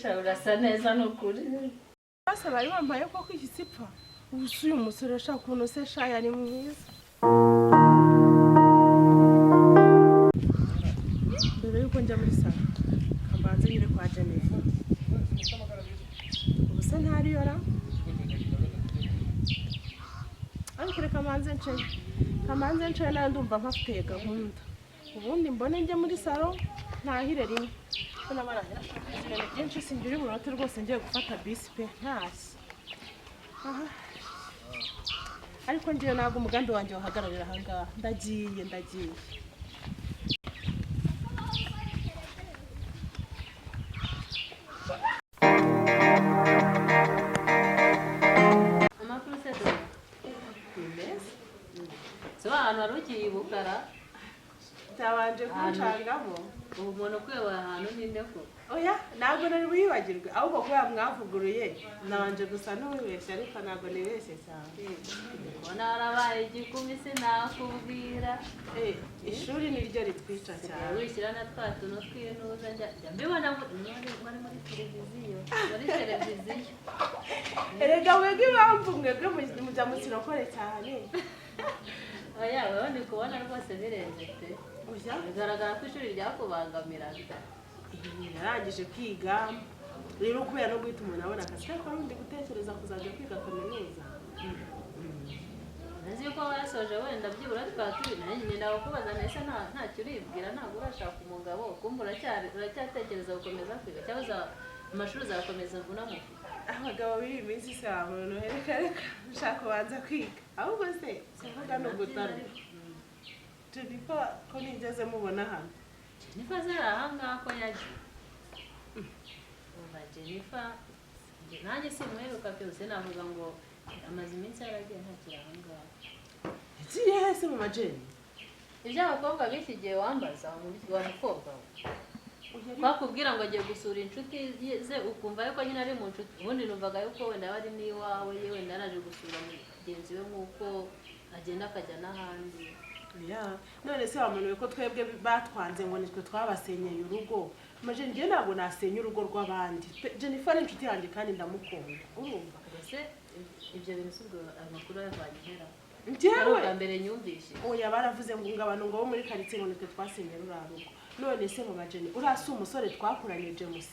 Sha, urasa neza ni ukuri. Bose bari bambaye koko igitsipfa. Ubu si uyu musore ashaka ukuntu se sha yari mwiza. Mbere yuko njya muri salo, kambanze nyure kwa Jennifer. Ubu se ntariyo ra? Ariko reka mbanze nceyo. Kamanze nceyo nawe ndumva mpafite gahunda. Ubundi mbone njye muri salo ntahire rimwe. Ko nabona ibintu byinshi singira uburote rwose, ngiye gufata bisi pe ntashye. Aha. Ariko ngewe ntabwo umugambi wanjye wahagararira ahangaha, ndagiye ndagiye. Amakuru se dore ni meza. Si wa hantu wari ukiyibukara? Byabanje kuncangamo. Ubu umuntu ukuyobora ahantu ninde ko? Oya, ntabwo nari buyibagirwe, ahubwo kubera mwavuguruye nabanje gusa n'uwibeshye, ariko ntabwo nibeshye cyane. Ubona warabaye igikumi sinakubwira. Eh, ishuri niryo ritwica cyane. Wishyira na twa tuntu tw'intuza, njya mbibona muri muri televiziyo, muri televiziyo. Erega mwebwe impamvu mwebwe mujya mu kirokore cyane. Oya, wewe ndi kubona rwose birenze pe. Oya. Bigaragara ko ishuri ryakubangamiraga. Narangije kwiga rero, kubera no guhita umuntu abona akazi, ariko ndi gutekereza kuzajya kwiga kaminuza. Nzi yuko wasoje wenda byibura twaba turi nanjye ngenda kukubaza, mbese ntacyo uribwira? Ntabwo urashaka umugabo? Kumva uracyari uracyatekereza gukomeza kwiga cyangwa amashuri uzakomeza unamufite? Abagabo b'iyi minsi se wa muntu, reka reka, nshaka kubanza kwiga. Ahubwo se kuvuga no gutarura, Jennifer ko nigeze mubona hano? Jennifer zari ahangaha ko yaje. Umva Jennifer, njye nanjye simuheruka byose, navuga ngo amaze iminsi yaragiye, ntakiri ahangaha. Yagiye he se mu majeni? Iby'abakobwa b'iki gihe wambaza wa mukobwa we, bakubwira ngo agiye gusura inshuti ze, ukumva yuko nyine ari mu nshuti. Ubundi numvaga yuko wenda aba ari n'iwawe, ye wenda yaraje gusura mugenzi we nk'uko agenda akajya n'ahandi. Ya, none se wa muntu we, ko twebwe batwanze ngo nitwe twabasenyeye urugo? Majeni, njye ntabwo nasenya urugo rw'abandi. Jennifer ni inshuti yanjye kandi ndamukunda, urumva? Mbese ibyo bintu si ubwo amakuru yavanye ihera ari Njyewe ubwa mbere nyumvise. Oya, baravuze ngo abantu ngo bo muri karitsiye ngo nitwe twasenye ruriya rugo. None se mu bajeni, uriya si umusore twakuranye James?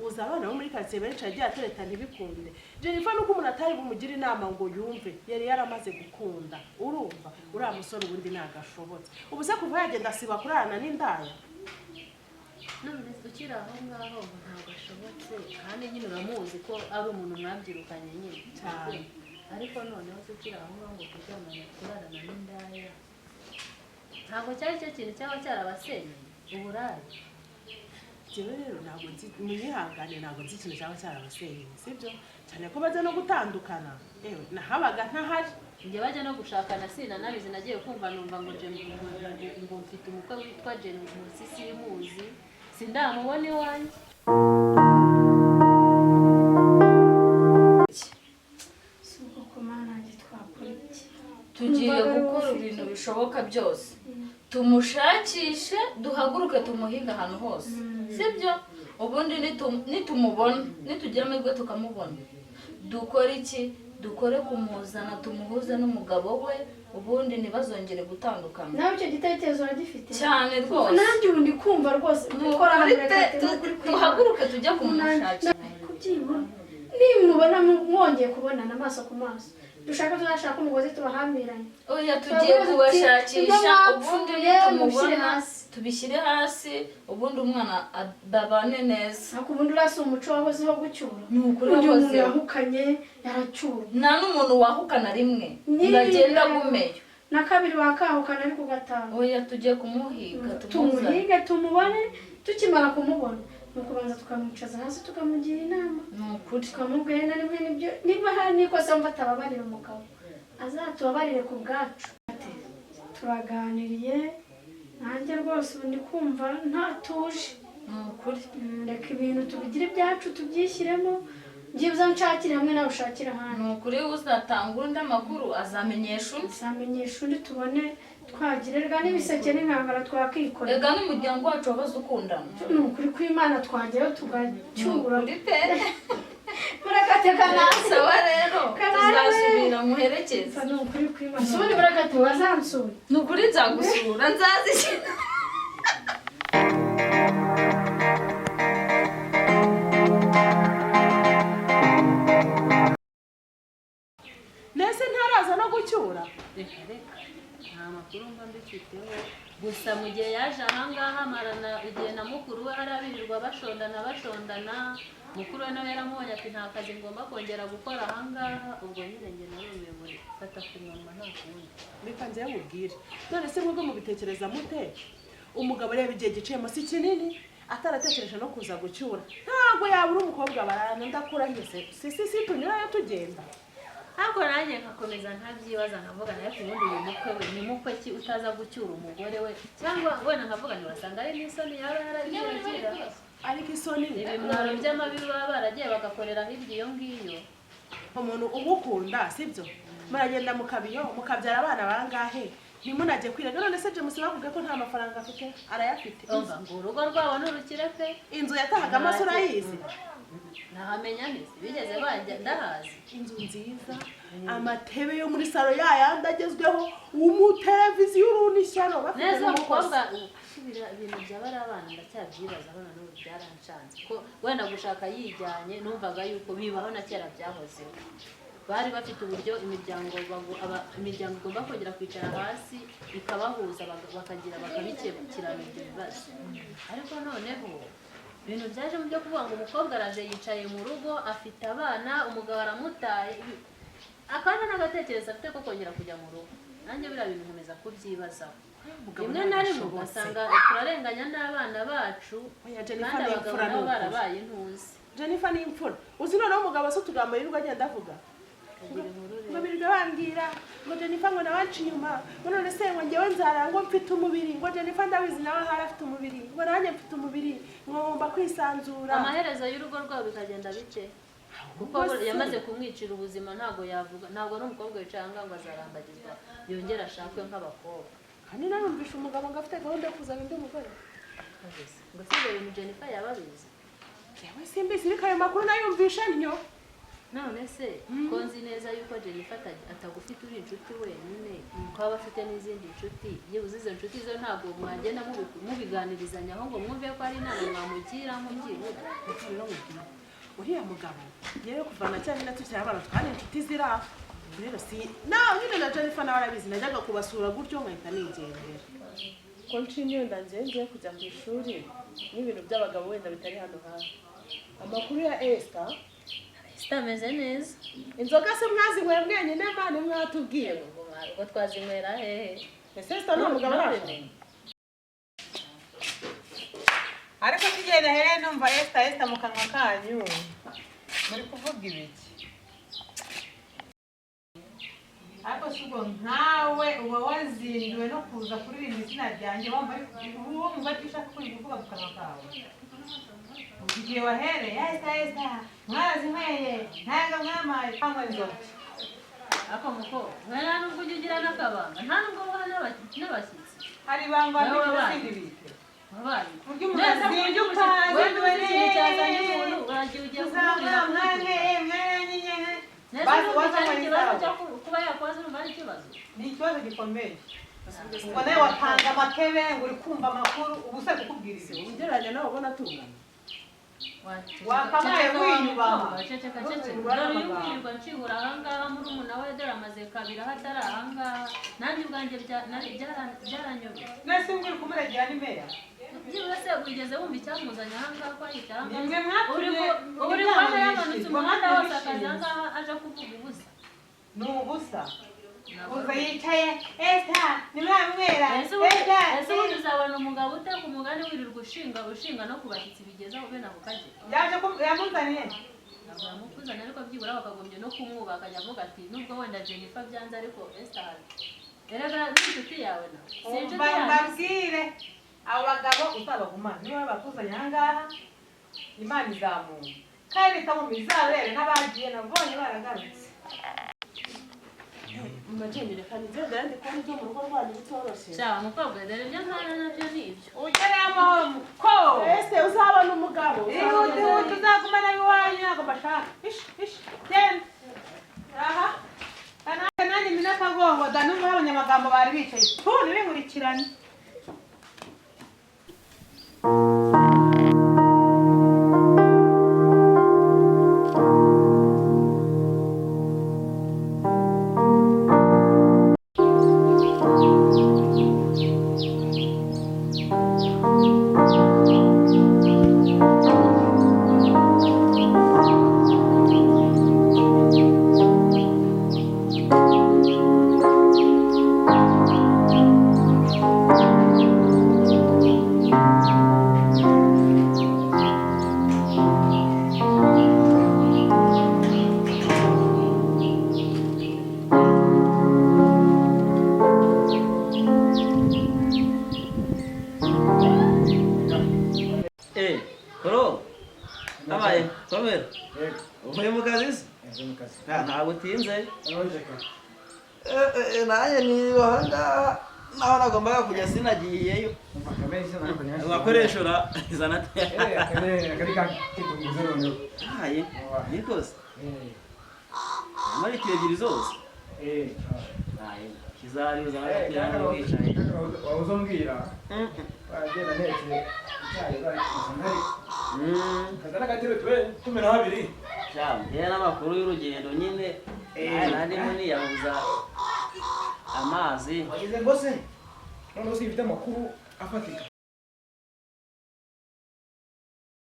Uza abana bo muri karitsiye benshi yagiye atereta ntibikunde. Jennifer nuko umuntu atari bumugire inama ngo yumve, yari yaramaze gukunda, urumva? Uriya musore ubundi ntabwo ashobotse. Ubu se kuva yagenda asiba kurarana n'indaya. None ukiri aho ngaho ngo ntabwo ashobotse, kandi nyine uramuzi ko ari umuntu mwabyirukanye nyine. Cyane. Ariko noneho se ukiri aho ngaho ngo kuryamana, kurarana n'indaya, ntabwo cyari cyo kintu cyaba cyarabasenyeye uburaya? Njyewe rero ntabwo nzi, munyihangane, ntabwo nzi ikintu cyaba cyarabasenyeye, sibyo? Cyane ko bajya no gutandukana, ewe nahabaga ntahari. Njye bajya no gushakana sinanabizi, nagiye kumva numva ngo ngo mfite umukwe witwa Jane Munsi, simuzi, sindamubona iwanjye. Si ubwo ko Mana nanjye twakora iki? Tugiye Numvaga ari gukora wowe ufite. ibintu bishoboka byose tumushakishe, duhaguruke tumuhige ahantu hose, sibyo? Ubundi nitumubona, nitugira amahirwe tukamubona, dukore iki? Dukore kumuzana, tumuhuze n'umugabo we, ubundi ntibazongere gutandukana. Nawe icyo gitekerezo uragifite? Cyane rwose. Nanjye ubu ndi kumva rwose gukora hano, reka turi kwiba. Duhaguruke tujye kumushakira. Kubyibura nimubona mwongeye kubonana amaso ku maso, dushaka tuzashaka umugozi tubahambiranye. Oya, tugiye Turavuga tuti, kubashakisha. ibyo Ubundi mwapfuye mubishyire nitumubona hasi. tubishyire hasi, ubundi umwana babane neza. Ariko ubundi uriya si umuco wahozeho gucyura? Ni ukuri Undi umuntu wahozeho. yahukanye yaracyurwa. Nta n'umuntu wahukana rimwe Ni- ngo agende agumeyo. Na kabiri wakahukana ariko ugataha. Oya, tugiye kumuhiga tumuzane. Tumuhige tumubone. Tukimara kumubona ni ukubanza tukamwicaza hasi, tukamugira inama. Ni ukuri. Tukamubwira na rimwe nibyo, niba hari n'ikosa mva atababarira umugabo, azatubabarire ku bwacu. Turaganiriye, nanjye rwose ubu ndi kumva ntatuje. Ni ukuri. Reka ibintu tubigire ibyacu, tubyishyiremo, byibuze nshakire hamwe nawe ushakire ahandi. Ni ukuri, uzatanga undi amakuru azamenyesha undi. Azamenyesha undi, tubone. Twagirerwa n'ibiseke n'inkangara twakikorera. Rega n'umuryango wacu wabaze ukundana. Ni ukuri kw'Imana twajyayo tugacyura. Uri pe. Murakate kanasi. Sawa rero. Kanari we. Tuzasubira muherekeze. Ni ukuri kw'Imana. Si ubundi murakate wazansura. Ni ukuri nzagusura nzazishyira. Nese ntaraza no gucyura? Reka reka, nta makuru mba mbifiteho. Gusa mu gihe yaje ahangaha amarana igihe na mukuru we, harabirirwa bashondana bashondana. Mukuru we nawe yaramubonye ati nta kazi ngomba kongera gukora ahangaha. Ubwo nyine njye narumiwe muri fata ku munwa, nta kundi. Reka njyewe mubwire. None se mwebwe mubitekereza mute? Umugabo reba igihe giciyemo si kinini, ataratekereje no kuza gucyura. Ntabwo yabura umukobwa barana, ndakurahize. Si si si, tunyurayo tugenda. Ariko nanjye nkakomeza nkabyibaza, nkavuga nawe ku wundi uyu mukwe we ni mukwe ki utaza gucyura umugore we? Cyangwa wenda nkavuga ntibasanga ari n'isoni yaba yaragiye agira. Ariko isoni Ibimwaro by'amabi baba baragiye bagakorera hirya iyo ngiyo. Umuntu ugukunda, sibyo, muragenda mukabiyo mukabyara abana bangahe, ntimunajye kwirega. None se James bavuga ko nta mafaranga afite? Arayafite. Umva ngo urugo rwabo ni urukire pe. Inzu yatahaga amaso urayizi? Nahamenya neza bigeze bajya ndahazi. Inzu nziza, amatebe yo muri salo yayandi agezweho, umuteleviziyo uruna ishyano bafite Neza. n'umukozi. Umukobwa ibintu byaba ari abana, ndacyabyibaza. Abana n'ubu byaranshanze ko wenda gushaka yijyanye, numvaga yuko bibaho na kera byahozeho. Bari bafite uburyo imiryango imiryango igomba kongera kwicara hasi ikabahuza, bakagira bakabikemukirana ibyo bibazo. Ariko noneho ibintu byaje mu byo kuvuga ngo umukobwa araje yicaye mu rugo afite abana, umugabo aramutaye, akana n'agatekerezo afite ko kongera kujya mu rugo. Nanjye biriya bintu nkomeza kubyibazaho. Umugabo Rimwe na rimwe ntabwo ashobotse. ugasanga turarenganya n'abana bacu. Oya, Jennifer Kandi ni abagabo imfura, nabo ni ukuri. barabaye intuzi. Jennifer ni imfura. Uzi noneho umugabo se utugambo yirirwa agenda avuga? Kagira inkuru Ngo rero. birirwa bambwira ngo Jennifer ngo nabanca inyuma, ngo none se ngo njyewe nzara ngo mfite umubiri, ngo Jennifer ndabizi nawe ahari afite umubiri, ngo nanjye mfite umubiri, ngo ngomba kwisanzura. Amaherezo y'urugo rwabo bikagenda bike kuko Ubwo se- yamaze kumwicira ubuzima. Ntabwo yavuga, ntabwo ari umukobwa wicaye ahangaha ngo azarambagizwa yongere ashakwe nk'abakobwa. Kandi narumvisha umugabo ngo afite gahunda yo kuzana undi mugore. Kabisa. Ngo si ibyo bintu Jennifer yaba abizi? Yewe, simbizi, ariko ayo makuru nayumvisha ntyo. None se ko nzi neza yuko Jennifer atagufite uri inshuti wenyine, ko aba afite n'izindi nshuti, byibuze izo nshuti zo ntabwo mwagenda mubiganirizanyaho ngo mwumve ko ari inama mwamugiramo byibura? Reka rero nkubwire, uriya mugabo yewe kuva na cyane na tukiri abana twari inshuti ziri aho. Rero si nawe nyine na Jennifer nawe arabizi, najyaga kubasura gutyo nkahita nigendera. Ko nshimye wenda ngiye ngiye kujya ku ishuri n'ibintu by'abagabo wenda bitari hano hafi. Amakuru ya Esther? Sitameze neza. Inzoga se mwazinyweye mwenyine mani mwatubwiye? Ubwo twazinywera hehe? Ese Esther nta mugabo arashaka? Ariko tugenda here numva Esther Esther mu kanwa kanyu, muri kuvuga ibiki? Ariko si ubwo nkawe uba wazinduwe no kuza kuririmba izina ryanjye, wumva wumva icyo ushaka kuvuga mu kanwa kawe. Ubwo igihe wahereye Esther Esther mwarazinyweye, ntabwo mwamaye kanywa inzoga. Ariko muko mwe nta nubwo ujya ugira n'akabanga, nta nubwo wuha n'abashyitsi. Hari ibanga. Nawe Wambika wabaye. sindi bite? Wabaye. Burya umuntu Neza, azinduka wowe azinduwe. ntuzi ikintu cyazanye umuntu, uragiye ugiye Uzabura kumurira. mwanyweye mwaranyinyene. Neza. Bazi Urumva wazanywe cyari ikibazo n'izawe. cyo kuba yakubaza, urumva ari ikibazo? Ni ikibazo gikomeye. Ubwo nawe watanze amatebe ngo uri kumva amakuru, ubu se kukubwira ibi? Ugereranya nawe ubona tungana. Wakabaye wiyubaha. Ceceka ceceka. Ntuzirirwa Dore uyu n'amagambo. kwirirwa nshibura ahangaha, murumuna we dore amaze kabiri aho atari ahangaha. Nanjye ubwanjye byaranyobeye. Nese ubwo uri kumuregera ni meya? Byibura se wigeze wumva icyamuzanye ahangaha ko yicara Ni ahangaha? mwe mwatumye. Uri kubona yamanutse umuhanda wose akaza Mwatumye. ahangaha aje kuvuga ubusa. Ni ubusa uza yicaye Esther nimwamwera. Ese ubundi Esther. ese ubundi uzabona umugabo uteka umugani wirirwa ushinga ushinga no ku bashyitsi bigeze aho bene ako kageni? Yaje yamuzaniye. Ntabwo yamukuzana, ariko byibura bakagombye no kumwubaha, akajya avuga ati nubwo wenda Jennifer byanze ariko Esther hari. Erega ni inshuti yawe nawe, si inshuti Umva yawe? mbabwire, abo bagabo uzabagumana niba bakuzanye ahangaha, Imana izamunga kandi ikamuma izabere n'abagiye nabonye baragarutse. Imagine, reka nigende, ndi kubona ibyo mu rugo rwanyu bitoroshye. Sha mukobwa, dore ibyo mpana nabyo ni ibyo. Ugereyo amahoro muko. Ese uzabona umugabo? Ihute, ihute, uzagumana iwanyu, ntabwo mbashaka. Ishi ishi, genda aha. Nanjye nanjye mina akagongo da, numva abanyamagambo bari bicaye tu ntibinkurikirane. Eh, koro. Abaye, komera. Uvuye mu kazi se? Ntabwo utinze. Nanjye niba aha ngaha naho nagombaga kujya sinagiyeyo. Wakoresha ura izana ate? Aye, nikoze. Muri litiro ebyiri zose. Aye, kizari uzana ate hano wicaye. Wawuzombwira wagenda ntetse icyayi kazana agatebe tube tumena habiri. Sha, mbwira n'amakuru y'urugendo nyine. Aye, nandimo niyabuza amazi. Wagize ngo se noneho ufite amakuru afatika.